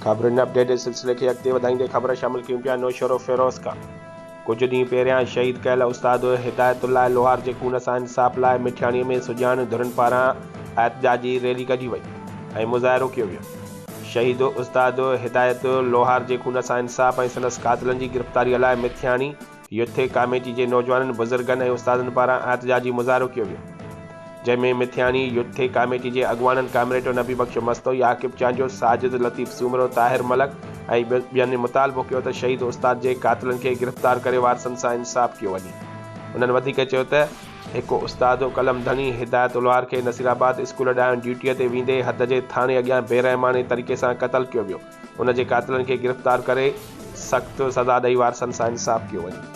خبرن اپڊيٽ جي سلسلي کي اڳتي وڌائيندي خبر شامل ڪيون پيا نوشهروفيروز کان ڪجهه ڏينهن پهريان شهيد ڪيل استاد هدايت الله لوهار جي خون سان انصاف لاء مٺياڻي ۾ سڄاڻ ڌرين پاران احتجاجي ريلي ڪڍي وئي ۽ مظاهرو ڪيو ويو. شهيد استاد هدايت لوهار جي خون سان انصاف ۽ سندس قاتلن جي گرفتاري لاء مٺياڻي يوٿ ڪاميٽي جي نوجوانن، بزرگن ۽ استادن پاران احتجاجي مظاهرو ڪيو ويو، جنهن ۾ مٿياڻي يوٿ ڪاميٽي جي اڳواڻن ڪامريڊ نبي بخش مستوئي، عاقب چانڊيو، ساجد لطيف سومرو، طاهر ملڪ ۽ ٻين مطالبو ڪيو ته شهيد استاد جي قاتلن کي گرفتار ڪري وارثن سان انصاف ڪيو وڃي. انهن وڌيڪ چيو ته هڪ استاد قلم ڌڻي هدايت لوهار کي نصيرآباد اسڪول ڏانهن ڊيوٽيء تي ويندي حد جي ٿاڻي اڳيان بيرحماڻي طريقي سان قتل ڪيو ويو، ان جي قاتلن کي گرفتار ڪري سخت سزا ڏئي وارثن سان انصاف ڪيو وڃي.